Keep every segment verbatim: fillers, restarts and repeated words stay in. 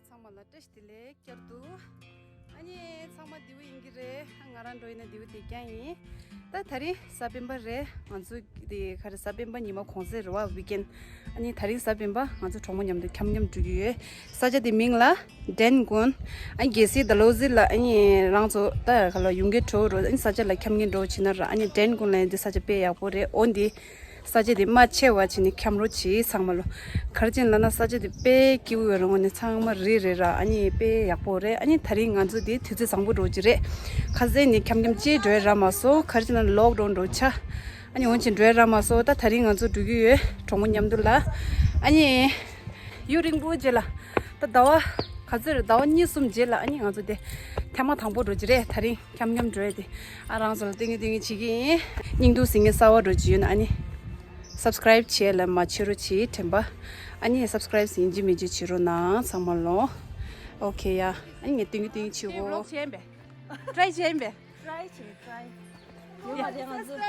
ཚང་མ་ལ་བཀྲ་ཤིས་བདེ་ལེགས་བསྐྱར་དུ། ཨ་ནི་ཚང་མ་བདེ་པོ་ཡིན་གྱི་རེད། ཨ་ང་རང་འགྲོ་ཡིན་ན་བདེ་པོ་བསྡད་རྐྱང་ཡིན། ད་དེ་རིང་གཟའ་སྤེན་པ་རེད། ང་ཚོ་དེ་ག་རེ་གཟའ་སྤེན་པ་ཉི་མ་གུང་སེང་རེད་བ། ཝིག་ཨེན། ཨ་ནི་དེ་རིང་གཟའ་སྤེན་པ་ང་ཚོ་གྲོགས་མོ་མཉམ་དུ་འཁྱམ་འཁྱམ་འགྲོ་གི་ཡོད། ས་ཆ་དེ་མིང་ལ་ཌན་གུན། ཨ་གལ་སྲིད་ད་ལོ་ཟིག་ལ་ཨ་ནི་རང་ཚོ་ད་ག་ལ་ཡུལ་གྱར་འགྲོ་རོགས། ཨ་ནི་ས་ཆ་ལ་འཁྱམ་འཁྱམ་འགྲོ་བྱེད་ན་ར། ཨ་ནི་ཌན་གུན་ལ་ཡང་འདི་ས་ཆ་དཔེ་ཡག་པོ་རེད། འོ་འདི་ས་ཆ་དེ་མ་ཆེ་བ་བྱས་ནས་འཁྱམ་རོགས་བྱེད་ཚང་མ་ལོ། ག་རེ་བྱས་ན་ལབ་ན་ས་ཆ་དེ་དཔེ་སྐྱིད་པོ་ཡོད་རེད། དངོས་གནས་ཚང་མ་རི་རེད་ར། ཨ་ནི་དཔེ་ཡག་པོ་རེད། ཨ་ནི་དེ་རིང་ང་ཚོ་དེ་དུས་ཚོད་བཟང་པོ་འགྲོ་གི་རེད། ཁ་སང་ནས་འཁྱམ་འཁྱམ་ཅིག་འགྲོ་ཡ་རག་མ་སོང་། ག་རེ་བྱས་ན་ལོག་ཌའུན་འགྲོ་ཆ། ཨ་ནི་འོན་ཀྱང་འགྲོ་ཡ་རག་མ་སོང་། ད་དེ་རིང་ང་ཚོ་འགྲོ་གི་ཡོད་གྲོགས་མོ་མཉམ་དུ་ལ། ཨ་ནི་ཡུན་རིང་པོ་རྗེས་ལ། ད་ཟླ་བ་ག་ཚོད་རེད། ཟླ་བ་གཉིས་གསུམ་རྗེས་ལ་ཨ་ནི་ང་ཚོ་དེ་ཐེངས་མ་དང་པོ་འགྲོ་གི་རེད། དེ་རིང་འཁྱམ་འཁྱམ་འགྲོ་ཡ་དེ། ཨ་རང་ཚོ་ལ་སྟོན་གི་སྟོན་གི་བྱེད་ཀྱི་ཡིན། སྙིང་སྡུག་ཟིན་གི་གསར་པ་འགྲོ་གི་ཡོད་ན་ཨ་ནི་སབ་སི་ཀ་རའིབ་བྱས་ལ་མ་བྱེད་རོགས་བྱེད་དྲན་པ། ཨ་ནི་སབ་སི་ཀ་རའིབ་ཡིན་གཅིག་མིན་གཅིག་བྱེད་རོགས་གནང་ཚང་མ་ལོ། ཨོ་ཁེ་ཡ། ཨ་ནི་ངས་སྟོན་གི་སྟོན་གི་བྱེད་གོ། ཊ་རའི་བྱས་པས། ཊ་རའི་བྱས་པས། ཊ་རའི་བྱེད། ཊ་རའི། ཡོད་མ་རེད་ང་ཚོ།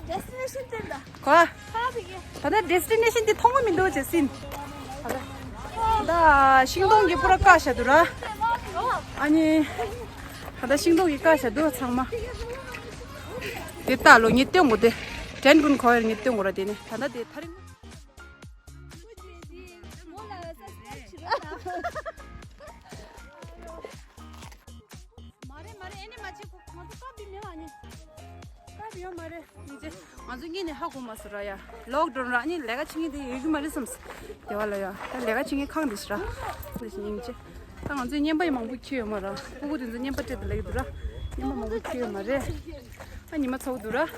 ཌེ་སི་ཊི་ནེ་ཤན་དེ་འདྲ། གོ། ད་ལྟ་ཌེ་སི་ཊི་ནེ་ཤན་དེ་མཐོང་གི་མི་འདུག་ཅེས་ཟིན། ད་ལྟ་ཤིང་སྡོང་གི་པུ་ར་བཀག་བཞག་འདུག་ར། ཨ་ནི་ད་ལྟ་ཤིང་སྡོང་གི་བཀག་བཞག་འདུག་ཚང་མ། དེ་ལྟ་ལོ་ངས་སྟོན་དགོས་དེ། ཌན་གུན་གོ་ཡར་ངས་སྟོན་དགོས་ར། དེ་ནས་ད་ལྟ་དེ་ཐ་རིང་། མ་རེད་མ་རེད། ཨེ་ནི་མ་བྱེད་ཁོ། ང་ཚོ་སྐབས་དེ་མེད་པ་ནི། སྐབས་ཡོད་མ་རེད། ཡིན་ཚེ་ང་ཚོ་གཉིས་ནས་ཧ་གོ་མ་སོང་ར་ཡ། ལོག་ཌའུན་ར་ཨ་ནི་ལས་ཀ་བྱེད་མཁན་དེ་ཡོད་ཀྱི་མ་རེད་བསམས། དེ་བ་ལ་ཡ། ད་ལས་ཀ་བྱེད་མཁན་ཁང་དེ་ཞིག་ར། འདི་ཞིག་ཡིན་ཚེ། ད་ང་ཚོས་རྔན་པ་ཡང་མང་པོ་འཁྱེར་ཡོད་མ་ར། སྤུ་གུ་དེ་ཚོ་རྔན་པ་སྤྲད་དེ་ལབ་ཀྱི་འདུག་ར། རྔན་པ་མང་པོ་འཁྱེར་ཡོད་མ་རེད། ཨ་ཉི་མ་ཚ་པོ་འདུག་ར།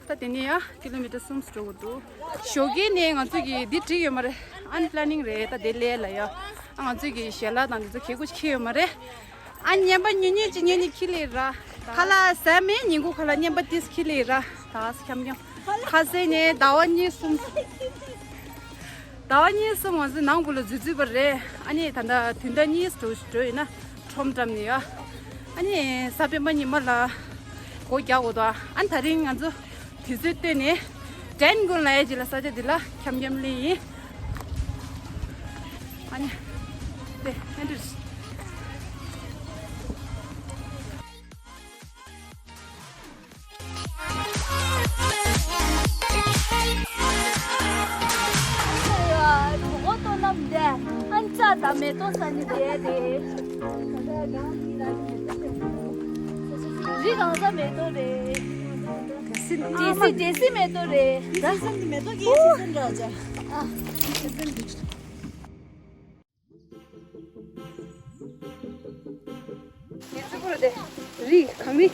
ད་དེ་ནས་ཡ་ཀི་ལོ་མི་ཊར་གསུམ་འགྲོ་དགོས་འདུག་ཞོགས་ཀས་ནས་ང་ཚོ་གིས་འདི་བྲིས་ཡོད་མ་རེད། ཨན་པི་ལེ་ནིང་རེད། ད་དེ་ལས་ལ་ཡ། ཨ་ང་ཚོ་གིས་ཞལ་ལག་དང་འདི་ཚོ་གད་ཀོ་ཞིག་འཁྱེར་ཡོད་མ་རེད། ཨ་ཉན་པ་ཉན་ཉན་ཅིག་ཉན་ཉན་འཁྱེར་ལེ་ར། ཁ་ལག་ཟ་མེད་ཉིན་གུང་ཁ་ལག་ཉན་པ་ཏིས་འཁྱེར་ལེ་ར། ད་སི་འཁྱམ་འཁྱམ། ཁ་ཟས་ནས་ཟླ་བ་གཉིས་གསུམ། ཟླ་བ་གཉིས་གསུམ་ང་ཚོ་ནང་ཁུལ་ལ་འཛུལ་འཛུལ་བ་རེད། ཨ་ནི་ད་ལྟ་དུས་ཟླ་གཉིས་འགྲོ་འགྲོ་ཡིན་ན་ཁྲོམ་འགྲམ་ནས་ཡ། ཨ་ནི་གཟའ་སྤེན་པ་ཉི་མ་ལ་སྒོ་རྒྱག་དགོས་དོ། ཨ་ནི་ད་རིང་ང་ཚོ་དུས་ཚོད་བཏོན་ནས་ཌན་གུན་ལ་ཡ་ཅིག་ལ་ས་ཆ་འདི་ལ་འཁྱམ་འཁྱམ་ལེ་ཡིན། ཨ་ནི་དེ་ཨེ་འདྲ། གྲོད་ཁོག་ལྟོགས་ན་མི་འདྲ། ཨན་ཙག་དང་མེ་ཏོག་ཟ་ནི་བསྡད་དེ། རི་གང་ས་མེ་ཏོག་རེད། ཇེ་སི་ཇེ་སི་མེ་ཏོག་རེད། ཇེ་སི་མེ་ཏོག་གི་ཇེ་སི་འདྲ་ཅག་ངས་ཚོད་པོ་རེད་དེ། རི། གངས་རི།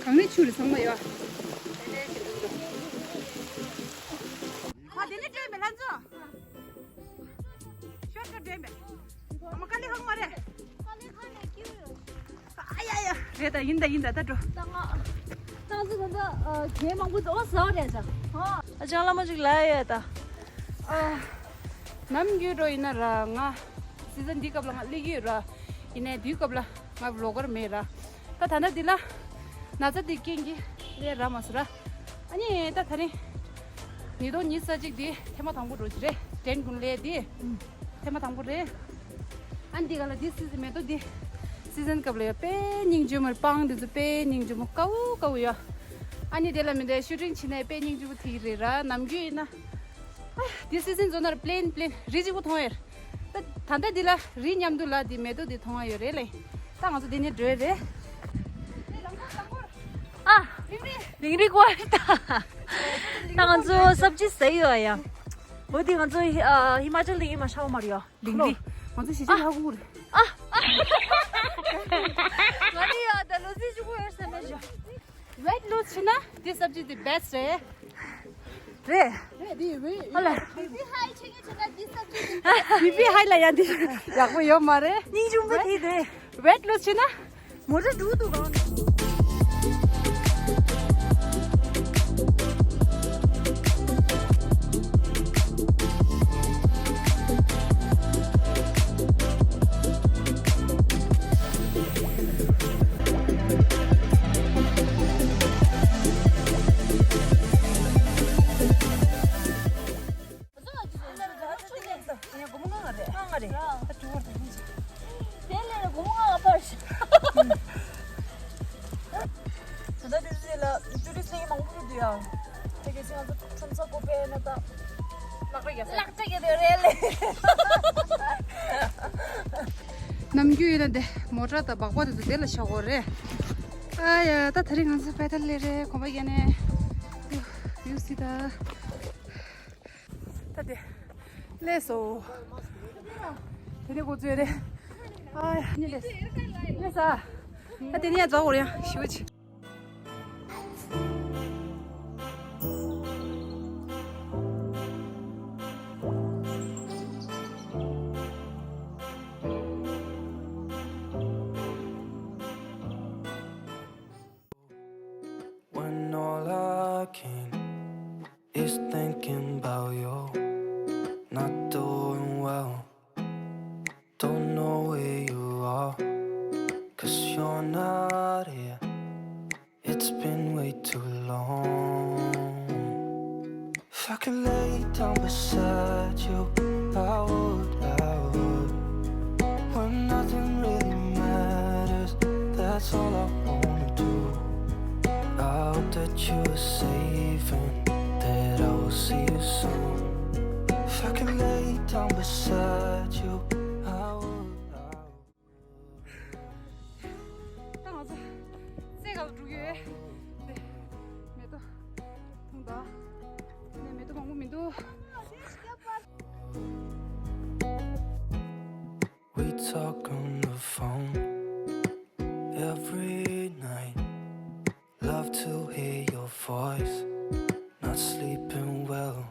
གངས་རི་ཆུ་རི་ཚང་མ་ཡོད། ཨ་དེ་ནས་འདྲེན་པའི་ལྷན་ཚོགས། ཤོར་ཤོར་འདྲེན་པའི། ཨ་མ་དཀའ་ལས་ཁག་མ་རེད། དཀའ་ལས་ཁག་ནས་སྐྱིད་ཡོད། ཨ་ཡ་ཡ། རེད་ད་ཡིན་ད་ཡིན་ད་ད་འགྲོ། ད་ང་ད་ང་ཚོ་ད་ལྟ་གྱད་མང་པོ་འདུག་ཟ་བ་རེད་ཟ། ཨ་ཅང་བླ་མ་ཅིག་ལ་ཡོད་ད། ཨ། ནམ་རྒྱུན་འགྲོ་ཡིན་ན་ར་ང་། སི་ཛན་འདི་སྐབས་ལ་ང་སླེབས་ཀྱི་ཡོད་ར། ཡིན་ནའི་དུས་སྐབས་ལ་ང་བི་ལོག་གར་མེད་ར། ད་ད་ལྟ་འདི་ལ་ན་ཚ་འདི་རྐྱེན་གྱིས་སླེབས་ར་མ་སོང་ར། ཨ་ནི་ད་ད་རིང་ཉིས་སྟོང་ཉི་ཤུ་རྩ་གཅིག་འདི་ཐེངས་མ་དང་པོ་འགྲོ་གི་རེད། ཌན་གུན་ལ་འདི་ཐེངས་མ་དང་པོ་རེད། ཨ་ནི་འདི་ག་ལ་འདི་སི་ཛན་མེ་ཏོག་འདི་སི་ཛན་སྐབས་ལ་ཡ་དཔེ་སྙིང་རྗེ་མོ་རེད། སྤང་འདི་ཚོ་དཔེ་སྙིང་རྗེ་མོ་དཀར་པོ་དཀར་པོ་ཡ། ཨ་ནི་དེ་ལ་མི་འདྲ་ཤུ་ཊིང་བྱེད་ནའི་དཔེ་སྙིང་རྗེ་པོ་དེ་རེད་ར། ནམ་རྒྱུན་ཡིན་ན། ཨ། འདི་སི་ཛན་བཟོ་ན་ར་པི་ལེན་པི་ལེན་རི་གཅིག་པོ་མཐོང་ཡོད། ད་ད་ལྟ་འདི་ལ་རི་མཉམ་དུ་ལ་འདི་མེ་ཏོག་འདི་མཐོང་ཡ་ཡོད་རེད་ལེ། ད་ང་ཚོ་འདི་ནས་འགྲོ་ཡ་རེད། ཨ། ལིང་རི་ཀོ་ཨར་ད། ད་ང་ཚོ་སབ་ཇི་ཟ་ཡོད་ཡ། འོ་དེ་ང་ཚོ་ཧི་ཨ་ཧི་མ་ཅལ་ལ་ཡིན་མ་ཤ་བ་མ་རེད་ཡ། ལིང་ལི། ང་ཚོ་གཞིས་ཆགས་ལྷ་ཁུག་རེད། ང་ནི་ཡ་ད་ལོ་ཟི་ཞུ་གུ་ཡོད་ས་མེད་ཤ། Weight loss བྱེད་ན་འདི་སབ་ཇི་འདི་best རེད། རེད། རེད་འདི་weight། ཨ་ལ། འདི་high change བྱེད་ན་འདི་སབ་ཇི་འདི་best། བི་པི་high ལ་ཡ་འདི་ཡག་པོ་ཡོད་མ་རེད། སྙིང་རྗེ་མོ་དེ་རེད། Weight loss བྱེད་ན། མོ་ཊ་འགྲོ་འདུག་ག། ཡང་སྒོར་མོ་ལྔ་ལྔ་རེད། ལྔ་ལྔ་རེད། ད་དྲུག་བར་དང་ཅི། དེ་ལས་སྒོར་མོ་ལྔ་ལྔ་ཕར་ཞིག་ད་ལྟ་དུས་ཚོད་ལ་ཏུ་རི་སི་ལྷན་རྒྱས་མང་པོ་འདུག་ཡ། དེ་གས་ང་ཚོ་ཁྲོམ་ས་ཀོ་པའི་ནང་ད་ལག་པ་རྒྱག་ས། ལག་པ་རྒྱག་དེ་རེད་ལེ། ནམ་རྒྱུན་ཡིན་ན་དེ་མོ་ཊ་དང་སྦག་སྦག་དེ་ཚོ་དེ་ལ་བཞག་གོ་རེད། ཨ་ཡ་ད་དེ་རིང་ང་ཚོ་པེ་ཏལ་ལེ་རེད་གོམ་པ་རྒྱག་ནས། ཡུ་སི་ད། ད་དེ། ལས་སོ། དེ་ནས་གོ་ཚོད་རེད། ཨ་ཡ་ལས་ས། ད་དེ་ནས་ཡ་རྫོགས་གོ་རེད་ཡ་ཞུ་ཅི། When all I can is thinking about you. Not doing well, don't know where you are, 'cause you're not here. It's been way too long. If I could lay down beside you, I would, I would. When nothing really matters, that's all I wanna do. I hope that you are safe and that I will see you soon. If I could lay down beside you, I would, I would. ད་ང་ཚོ་རྩེ་ག་ལ་འགྲོ་གི་ཡོད། དེ་མེ་ཏོག་འཐུང་ད། ནས་མེ་ཏོག་མང་པོ་མི་འདུག We talk on the phone every night. Love to hear your voice. Not sleeping well.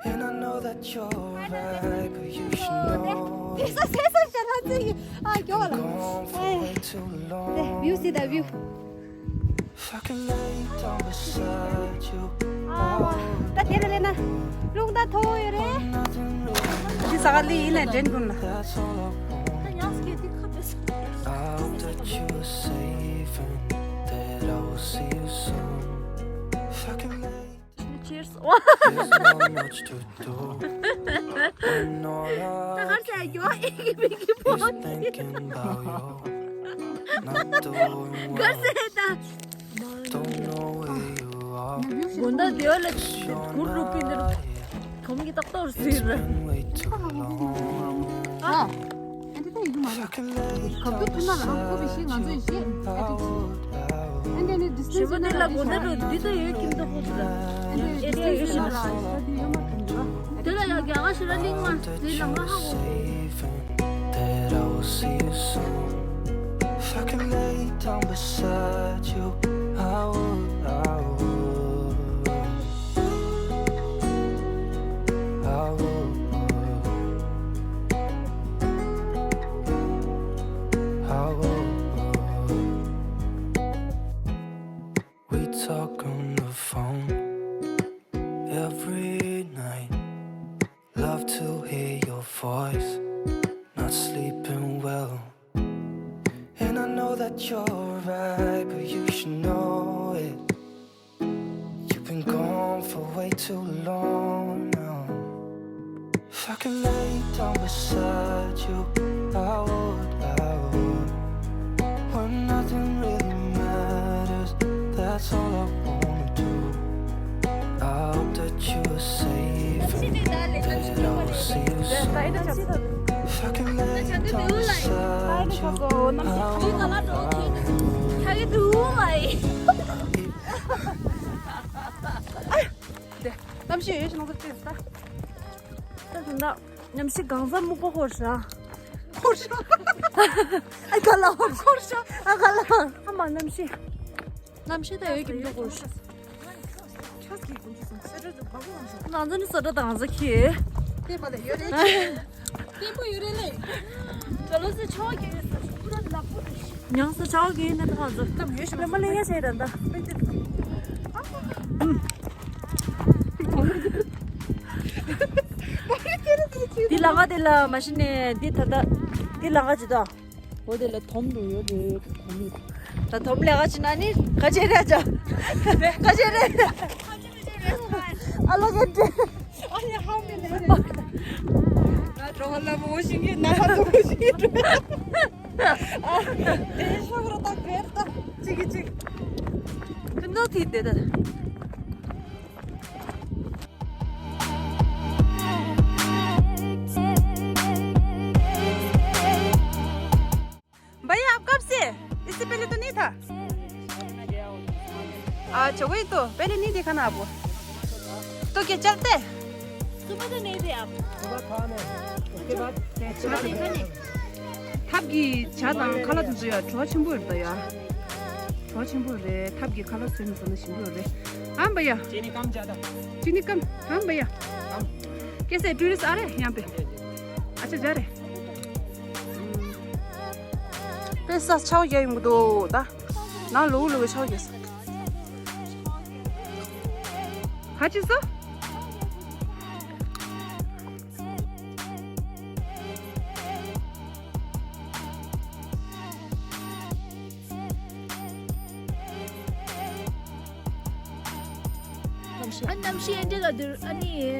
And I know that you're right, but you should know. དེ་ས་སེ་ས་ཞལ་ལག་ཚིག་ཨ་ཀྱོ་ལ། Gone for way too long. View, see the view. If I could lay down beside you. ཨ་ད་དེ་ལ་ལེ་ན། རླུང་ད་མཐོ་ཡོད་རེད། འདི་ས་ག་ལི་ཡིན་ན་འདྲེན་དགོས་ན། That's all I want. ད་ཡང་སྐད་དེ་ཁ་ཏེ་ས། I hope that you are safe and that I will see you soon. If I can lay Cheers. There's not much to do when all I ད་གར་ས་ཡོ་ཨེ་གི་མི་གི་is thinking about you. Not doing well. གར་ས་ད། Don't know where you are. དགོན་ཟླ་དེ་བ་ལ་གུར་རུ་པིན་དེ་རུ་གོམ་གྱི་ཏག་ཏོར་ཟེར། It's been way too long. ཨ། ཨ་འདི་ད་ཡིན་མ་རེད། གབ་ཏུ་ཐུན་མ་རང་ཁོ་བི་ཤི་ང་ཚོ་ཡི་ཤེས་ཨ་ཏི་ཅི། ཨ་འདི་ནི་ཌི་སི་ཊེན་སི་ཞེ་པོ་དེ་ལ་གོ་ད་རུ་འདི་ད་ཡོད་ཀྱིན་ད་ཧོབ་ལ། ཨ་འདི་ཌི་སི་ཊེན་སི་ལ་ད་དུ་ཡོད་མ་ཐུན་འདུག་དེ་ལ་ཡང་རྒྱ་གར་ཞིག་ལ་གླིང་མ་དེ་ལ་ང་ཧ་གོ། That I will see you soon. If I can lay down beside you, I would, I would. I would, I would. We talk on the phone every night. Love to hear your voice. Not sleeping well. And I know that you're right, but you should know it. You've been gone for way too long now. If I could lay down beside you, I would, I would. When nothing really matters, that's all I wanna do. I hope that you are safe and that I will see you soon. If I can lay down beside you, I would, I would. How you do, like? གནམ་གཤིས་ཡོད་ཤིང་ཚ་ཅིག་ད། ད་དུང་ད། གནམ་གཤིས་གང་ས་སྨུག་པ་ཧོར་ཤ། ཧོར་ཤ། ཨ་ག་ལ་ཧོར་ཤ། ཨ་ག་ལ། ཨ་མ་གནམ་གཤིས། གནམ་གཤིས་ད་ཡོད་ཀྱི་མི་འདུག་ཧོར་ཤ། ང་ཚོ་ནི་ས་ཁྲ་དང་ས་ཁྱི། དེ་མ་ལས་ཡོད་རེད། བརྟན་པོ་ཡོད་རེད་ལེ། ད་ལོ་སི་ཆོག་གི་ཡོད་ས་ཁྲ་ལག་པོ་རེད། ཉང་སི་ཆོག་གི་ཡོད་ན་ད་ང་ཚོ་གཏམ་ཡོད་ཤ་མ་ལས་ཡ་བྱས་ར་ད། འདི་ལ་ང་དེ་ལ་མ་གཞི་ནས་འདི་ད་ལྟ་འདི་ལ་ང་ཅི་ད། འོ་དེ་ལ་དོམ་རུ་ཡོད་རེད་དོམ་རུ། ད་དོམ་ལས་ཀ་བྱེད་ན་ནི་ག་བྱེད་རེད་ཅག་ག་བྱེད་རེད། ཨ་ལོ་ག་འདྲེ། ཨ་ཡ་ཧ་མི་ལེ། ང་གྲོགས་ལ་མོ་ཤིང་གི་ན་ཧ་ཚོ་མོ་ཤིང་གི་འགྲོ། ཨ་དེ་ཤོག་ར་ད་གེར་ད་ཅིག་གི་ཅིག་ཁྱོད་ཚོ་དེ་དེ་ད། भैया, आप कब से? इससे पहले तो नहीं था। अच्छा, वही तो, पहले नहीं देखा ना आपको। तो क्या चलते? सुबह तो नहीं थे आप। सुबह था ना, उसके बाद ཐབ་ཀྱི་ཇ་དང་ཁ་ལག་དེ་ཚོ་ཡ་བྲོ་བ་ཆེན་པོ་རེད་ད་ཡ། བྲོ་བ་ཆེན་པོ་རེད། ཐབ་ཀྱི་ཁ་ལག་བཟོས་ནས་བཟོ་ན་ཞིམ་པོ་རེད། ཨམ་བ་ཡ། चीनी कम ज़्यादा। चीनी कम। ཨམ་བ་ཡ། कैसे टूरिस्ट आ रहे हैं यहाँ पे? अच्छा, जा रहे हैं। पैसा छाओ या मुदो दा। ना लो लो छाओ या। हाँ जी सर। ཨ་གནམ་གཤིས་ཨེ་འདྲ་ག་འདུག་ཨ་ནི་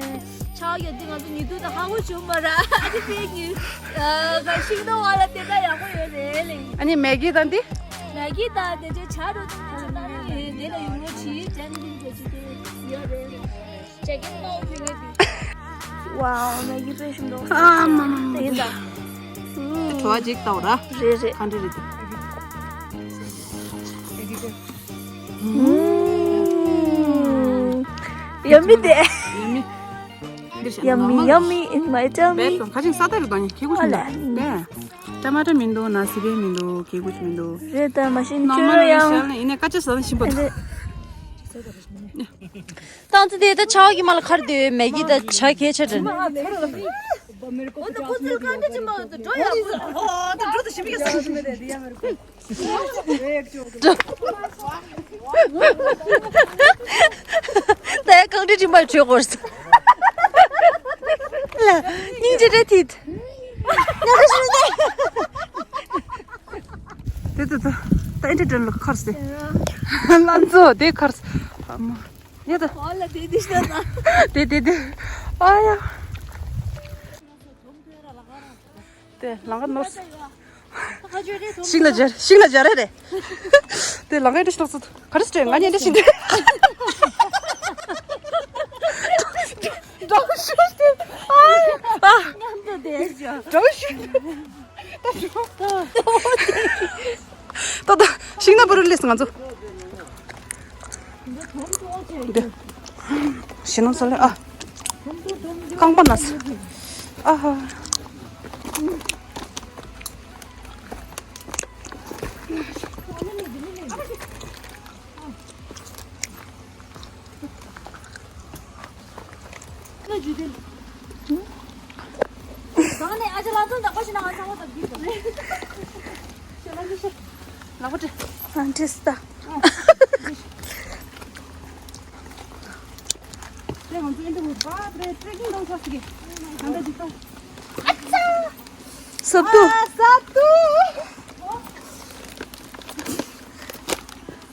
ཆར་ཡོད་དུས་ང་ཚོ་ཉི་གདུགས་དང་ཧ་གོ་བྱུང་མ་ར། ཨ་ནི་དཔེ་ཉི་ག་ཤིང་སྡོང་བ་ལ་དེ་འདྲ་ཡག་པོ་ཡོད་རེད་ལེ། ཨ་ནི་མེ་གི་དང་འདི། མེ་གི་དང་དེ་ཚོ་ཆར་རུ་དང་ཨ་ནི་དེ་ལ་ཡོང་ངོ་ཆི་ཅན་ལིན་གོ་ཆི་དེ་ཡོད་རེད། ཇེ་ཀེ་ཊི་མང་པོ་ཡོད་དེ། ཝའོ་མེ་གི་དཔེ་ཤིང་སྡོང་། ཨ་མ་མ་མ། དེ་ཡིན་ད། བྲོ་བ་ཅིག་ལྟ་བ་ར། རེད་རེད། ག་འདྲ་རེད་དེ། Yummy day. Yummy. Yummy, yummy in my tummy. བེད་དང་ཁ་ཅིག་ས་ཏ་རུ་དང་ཁེ་གུ་ཤིང་ཨ་ལ། ཏེ། ཊ་མ་ཊ་མི་འདུག་ན་སི་པན་མི་འདུག་ཁེ་གུ་ཅི་མི་འདུག་རེད་ད་མ་ཤིན་ཁྱོད་རང་ཡང་ཡིན་ནས་ཀ་ཅི་ཟ་ན་ཤིན་པོ་འདུག་རེད། ཏང་ཙི་དེ་ད་ཆའོ་གི་མ་ལ་ཁར་དེ་མེ་གི་ད་ཆ་ཁེ་ཆ་དྲན། ད་ཡ་རྐང་དྲི་དྲི་མ་བྱོས་གོ་ས། ལ་སྙིང་རྗེ་རེད་ཐིད། ཉག་ག་ཤི་རེད། དེ་དེ་དེ་ད་ཨེ་འདྲ་དྲན་ལ་ཁར་སེ། ལ་མཚོ་དེ་ཁར་སེ། ཨ་མ། ཡ་ད། ཨོ་ལ་དེ་དེ་ཤ་ན། དེ་དེ་དེ། ཨ་ཡ། དེ་ལང་ཀ་ནོར། ཤིང་ལ་སྦྱར་ཤིང་ལ་སྦྱར་རེ་རེ། དེ་ལང་ཀ་འདྲ་ཞིག་ལོག་སོང་། ག་རེ་ཟེར་ང་ཉན་འདྲ་ཞིག་འདི། འདྲ་ཞིག་འདི། ཨ། འདྲ་ཞིག་ད་ད་ཤིང་ནགས་པོ་རུ་སླེབས་སོང་ང་ཚོ། འདི། ཤིང་ནགས་ས་ལེ་ཨ། རྐང་པ་ན་ས། ཨ་ཧ། ལག་པ་སྤྲད། དེ་ང་ཚོ་ཨེ་འདྲ་བོ་བ་ཏྲེ་ཏྲེ་ཀིང་གཏོང་ཆོག་ཟེར་གི། ང་འདྲ་འདི་གཏོང་། ཨ་ཙི། སབ་ཏུ། ཨ་སབ་ཏུ།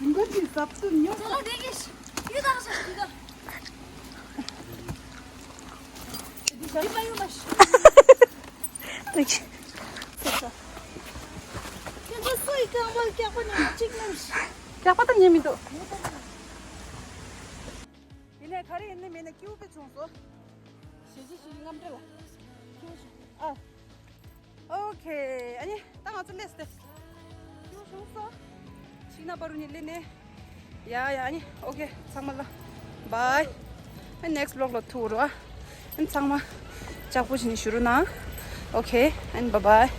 ང་ཚོ་སབ་ཏུ་ཉོ། སྐྱག་པ་ད་ཉན་མི་འདུག་ཡིན་ནའི་ག་རེ་ཡིན་ནའི་མེད་ནའི་སྐྱིད་པོ་དཔེ་བྱུང་སོང་། ཞེ་ཅི་ཞིག་རྔམ་སྤྲེལ་ལ། ཨ། ཨོ་ཁེ། ཨ་ནི་ད་ང་ཚོ་སླེབས་ཏེ། སྐྱིད་པོ་བྱུང་སོང་། ཤིང་ནགས་པ་རུ་ནས་སླེབས་ནས། ཡ་ཡ། ཨ་ནི་ཨོ་ཁེ། ཚང་མ་ལ་བཱའི། next vlog ལ་ཐུག་རོགས། ཨན་ཚང་མ་ལྕགས་པོ་བྱིན་ཞུ་རོགས་གནང་། Okay, and bye bye.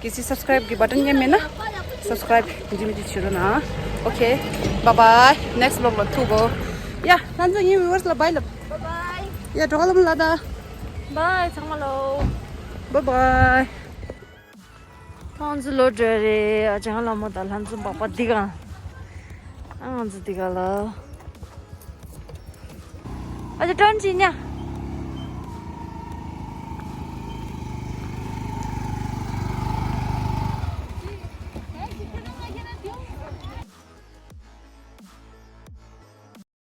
གལ་སྲིད་subscribe གི་button ཉན་མེད་ན་subscribe འདི་མི་འདི་བྱེད་རོགས་གནང་། Okay, bye bye. Next vlog ལ་ཐུག་གོ། ཡ་ལྷན་འཛོམས་ཡིན་viewers ལ་bye ལབ། Bye bye. ཡ་གྲོགས་ལམ་ལ་ད། Bye ཚང་མ་ལོ། Bye bye. ཐང་ཚུ་ལོ་འདྲ་རེད། ཨ་ཅང་ལ་མོ་ད་ལྷན་འཛོམས་པགས་པ་འདི་ག་ཨ་ང་ཚོ་འདི་ག་ལ། ཨ་ཅག་ཀྲོན་ཅི་ཉ།